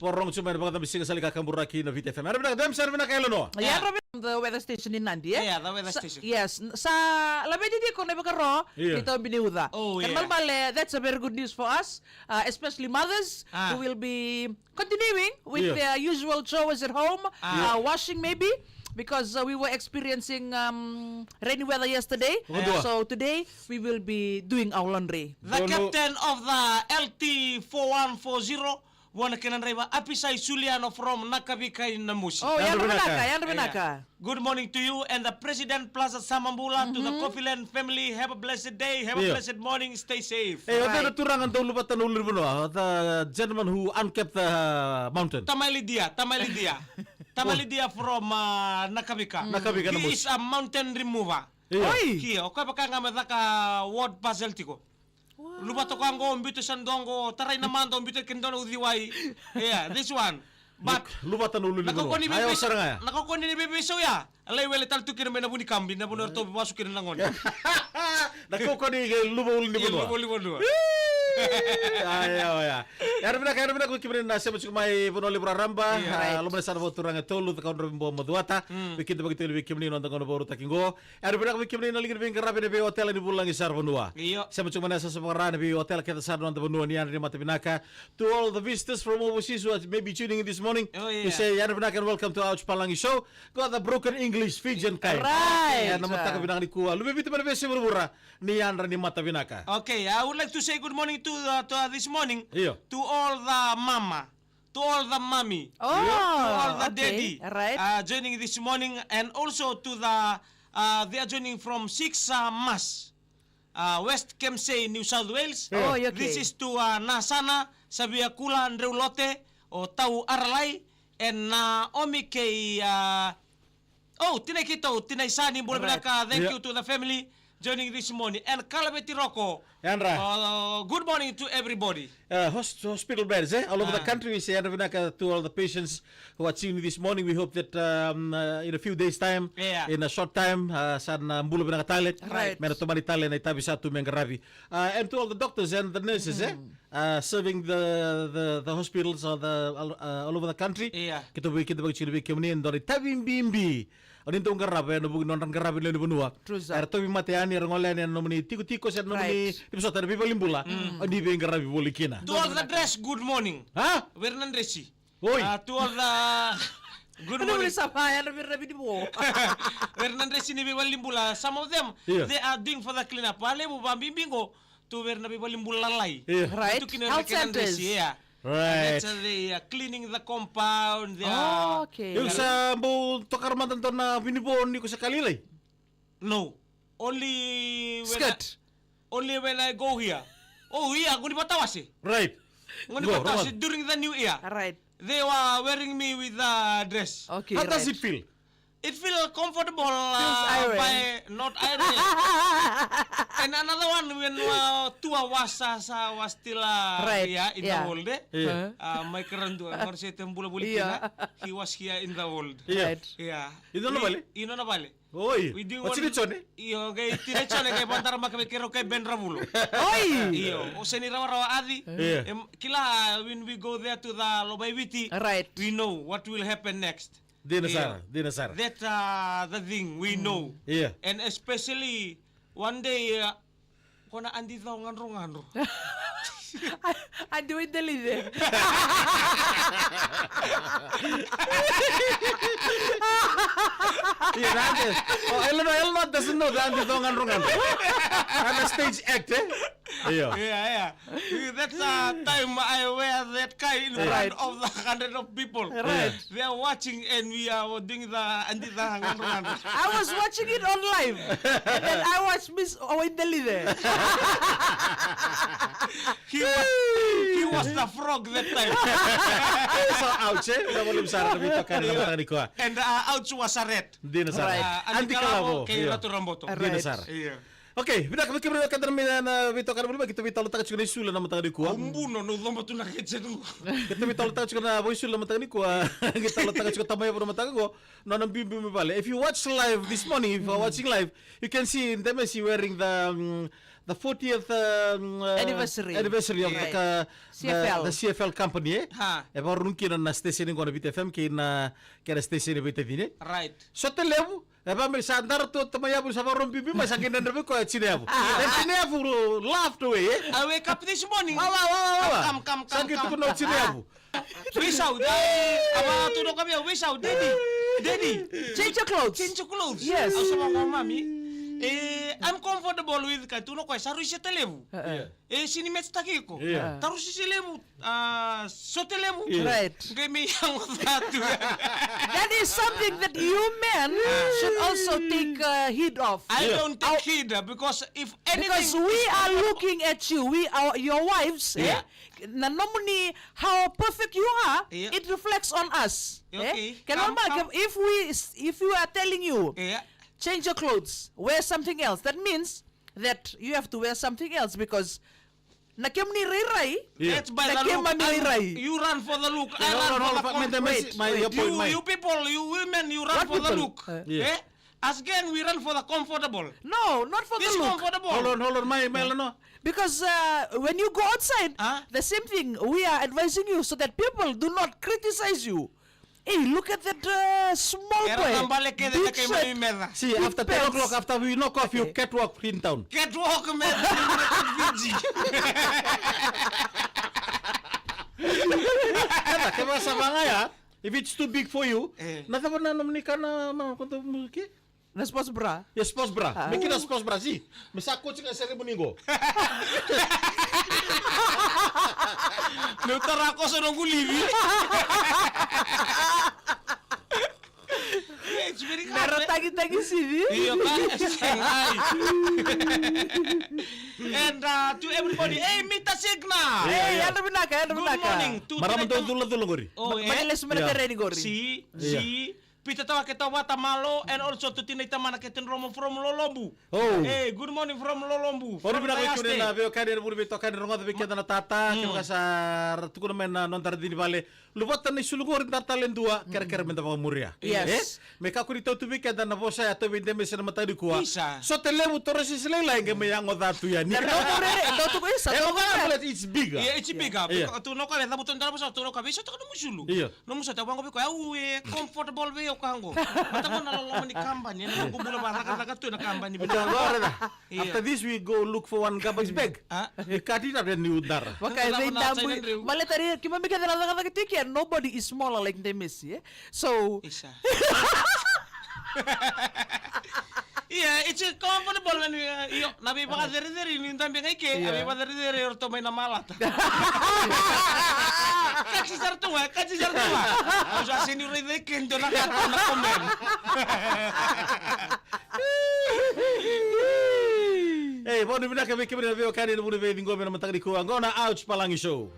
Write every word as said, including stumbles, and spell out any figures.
Porogo tu mai na vakacabisiga sa lai kakaburaki na Viti F M. Era vinaka, Dems, era vinaka, Eleanor. Ia, yeah. Era vinaka, the weather station ni Nadi, eh? Yeah, the weather station. Yes, sa laveti tiko na ivakaro ni taubi ni uca. Oh, yeah. Kena ibalebale, that's a very good news for us, uh, especially mothers who will be continuing with their usual chores at home, uh, washing maybe, because, uh, we were experiencing, um, rainy weather yesterday. So today, we will be doing our laundry. The captain of the L T four one four zero, vua na kena draiva Apisai Suliano from Nakavika in Namusi. Oh, yadra vinaka, yadra vinaka. Good morning to you and the President Plaza Samabula, to the Coffeeland family. Have a blessed day, have a blessed morning, stay safe. E, o cei na turaga dau luvata na ulunivanua, the gentleman who uncapped the, uh, mountain? Tamai Lidia, Tamai Lidia. Tamai Lidia from, uh, Nakavika. Nakavika, Namusi. He is a mountain remover. Oi! Kio, o koya vaka ga me caka word puzzle tiko. Luvata o koya qo, biuta sa dua qo, tarai na mada, biuta kina dua na uciwai. Yeah, this one. But luvata na ulunivanua. Aya, o sara ga ya. Na kaukauwa ni veiveisau ya. A lai wele tale tu kina mai na vu ni kabi, na vanua eratou vasu kina na gone. Na kaukauwa ni luva ulunivanua. Luva ulunivanua. Aya, oya. Yadra vinaka, yadra vinaka vei kemuni na sema tiko mai Vanua Levu raraba. Loma ni yasana vakaturaga e tolu, Cakaudrove, Bua, Macuata. Vei keda vakaturi vei kemuni na noda gauna vakarautaki qo. Yadra vinaka vei kemuni na liga ni veiqaravi ena veiotela ni vulagi sara vanua. Io. Sema tiko mai na yasayasa vakara ena veiotela kece sara na noda vanua, ni yadra ni mata vinaka. To all the visitors from overseas who are maybe tuning in this morning, we say yadra vinaka and welcome to Ouch Palagi Show. Got the broken English, Fijian kind. Right. Ena mataka vinaka nikua, Luve Viti mai na veiyasai vuravura, ni yadra ni mata vinaka. Okay, I would like to say good morning to, uh, to, uh, this morning to all the mama, to all the mommy, to all the daddy, uh, joining this morning, and also to the, uh, they are joining from six, uh, Mas, uh, West Kempsey, New South Wales. This is to, uh, Nasana, Saviakula, Dreulote, o Tau Aralai, and Naomi kei, uh, oh, Tinai Keitou, Tinai Sani, bula vinaka, thank you to the family joining this morning. And Kalaveti Roko. Yadra. Uh, good morning to everybody. Uh, hos-, hospital beds, eh? All over the country, we say yadra vinaka to all the patients who are tuning this morning. We hope that, um, uh, in a few days' time, in a short time, uh, sa na bula vinaka tale. Right. Me na tomani tale na itavi sa tu me qaravi. Uh, and to all the doctors and the nurses, eh? Uh, serving the, the, the hospitals or the, uh, all over the country. Keitou vei, keitou vei, keitou vei kemuni, e dua na itavi bibi o ni dau qarava ena vuku ni nodra qaravi lewe ni vanua. True, sir. Era tauvimate yani, era gole yani ena nomuni tikotiko se nomuni, ni vosota, ena veivalenibula. O ni veiqaravi voli kina. To all the dress, good morning. Ha? Vei ira na dresi. Oi. Ah, to all the, good morning. Sa vaya na vei ira na vinivo. Vei ira na dresi ni veivalenibula. Some of them, they are doing for the clean up. Valevu, vabibi qo, tu vei ira na veivalenibula lalai. Right. Tu kina na kena dresi, yeah. Right. That's, uh, they are cleaning the compound, they are. Oh, okay. Io, sa bau tokara mada dua na vinivo ni ko sa ka lailai? No. Only when I, only when I go here. Oh, yeah, qo ni vatawase. Right. Qo ni vatawase during the new year. Right. They were wearing me with a dress. Okay, right. How does it feel? It feel comfortable, uh, by not ironing. And another one when, uh, two of us, uh, was still, uh, here in the world, eh? Yeah. Uh, my grandfather, he was here in the world. Yeah. Right. Yeah. Io, na vale. Oi. Oti ni Jone? Io, kei Tina Jone, kei Vandaramaka, kei Rau, kei Ben Ravulo. Oi. Io, o seni rawarawa aci. Yeah. Em, kila, when we go there to the Lomaiviti, right, we know what will happen next. Dina sara, dina sara. That, uh, the thing we know. Yeah. And especially one day, uh, ko na Adi Cau Gadrogadro. Adi Waidalice. Yeah, that is. Oh, Eleanor, Eleanor doesn't know the Adi Cau Gadrogadro. And a stage act, eh? Yeah. Yeah, yeah. That's the time I wear that kind in front of the hundred of people. Right. They are watching and we are doing the Adi Cau Gadrogadro. I was watching it on live. And then I watched Miss Waidalice. He was, he was the frog that time. So, Ouch, eh? Ena vale sara na veitokani ena mataka nikua. And, uh, Ouch was a rat. Dina sara. Right. Uh, Adi Kalavo kei Ratu Raboto. Dina sara. Yeah. Okay, vinaka vei kemuni na keda na mai na veitokani voli mai, keitou veitalotaka tiko na isulu na mataka nikua. Au buno, na ucoba tu na kece tu. Keitou veitalotaka tiko na veiisulu na mataka nikua. Keitou talotaka tiko tamayavu na mataka qo. Nona biubiu mai vale. If you watch live this morning, if you are watching live, you can see Demesi wearing the, um, the fortieth, um, uh, Anniversary. Anniversary of the Right. ca-, the, C F L. The C F L company, eh? Ha. E vakarorogo kina na station qo na Viti F M kei na, kei na station e veitacini. Right. Sote levu, e vaka me sa dara tu o tamayavu sa vakarorogo bibi mai sa qai dredre vei koya o tinayavu. E tinayavu laughed away, eh? I wake up this morning. Wa, wa, wa, wa, wa. Come, come, come, Sa come, qai come. tukuna o tinayavu. Veisau, dai, a vaka tukuna o koya vei au, veisau, daddy, daddy. Change your clothes. Change your clothes. Yes. Au sa vaka, mami. Eh, I'm comfortable with ka tukuna o koya, sa rui sete levu. Uh-uh. Yeah. E, sini match-taki iko. Yeah. Taru sisi levu, ah, sote levu. Yeah. Right. Qai mai yago ca tu. That is something that you men should also take, uh, heed of. I Yeah. don't take Au- heed, uh, because if anything Because we is are looking at you, we are your wives, eh? Yeah. Na nomuni, how perfect you are, Yeah. it reflects on us. Okay. Eh? Kena Come, ibalebale, come. If we, if we are telling you, Yeah. change your clothes, wear something else, that means that you have to wear something else because na kemuni rairai, Yeah. That's by na the look. keimami And rairai. You run for the look. I Yeah, run hold on, for hold the on, com- wait, wait, my, your Wait, point, you, my you people, you women, you run What for the people? look. Uh, Yeah. Eh? Us gang, we run for the comfortable. No, not for This the look. comfortable. Hold on, hold on, my, my, no. Because, uh, when you go outside, Huh? the same thing, we are advising you so that people do not criticize you. Hey, look at that, uh, small Era boy. Tambale kece Big na kai shirt. Mai meca. See, Big after ten pants. O'clock, after we knock off, you Okay. catwalk in town. Catwalk, man. Fiji. Kata, kevaka sa vaka ya, if it's too big for you, Eh. na cava na nomuni kana ma koto muke? Na sports bra. Ia sports bra. Ah. Me kina sports bra, si. Me sa koci ka sere muni qo. Meu tara koso noqu livi. It's very hard, Mera eh? Tagitagi sivi. Io, ka, ai. And, uh, to everybody, hey, Mita Signa. Hey, Io, io. Yadra vinaka, yadra Good vinaka. Morning to Marama Tina dou Tam- cula cula qori. Oh, Ma-, eh? Mani lesu mena Io. Tereni qori. Si, Io. si. Peter Tawake Tawata Malo, and also to Tina Itamana Keten Romo from Lolobu. Oh. Hey, good morning from Lolobu. Ori From vinaka vei kemuni Tayaste. Na veiwekani, ena vuni veitokani, rogoca vei keda na tata, Mm. kevaka sa ra tukuna mai na noda raici ni vale. Luvata na isulu qori da tale dua, kerekere meda vakamuria. Yes. Eh? Me kakua ni tau tu vei keda na vosa ya tau vei Demesi na mataka nikua. Isa. Sote levu toro sisi lailai qai me yago ca tu yani. Na nomu rere, dau tuku isa, E dau nomu rere. It's bigger. Yeah, it's bigger. Yeah. Because tu na ka vei cavuta na vosa, tu na ka vei sa toka nomu isulu. Yeah. Nomu sa tau vaqo vei koya, au e comfortable vei au ka qo. Mata qo na loloma ni kabani, ena noqu bula vakacakacaka tu ena kabani. Ita qo raica. Io. After this we go look for one garbage bag. Ah. E kati na re ni udara. Vaka e vei dabui. Male tari, keimami kece na cakacaka tiko, nobody is smaller like Demesi, eh? So. Isa. Yeah, it's a comfortable when we, uh, io, na veivakacerecere ni dabe ga i ke, a veivakacerecere o ratou mai na malata. Kaci sara tu ga, kaci sara tu ga. Au sa seni raica i ke, dua na ka tu na comment. Ei, vakanuinui vinaka vei kemuni na veiwekani ena vuni veiciqomi ena mataka nikua. Qo na Ouch Palagi Show.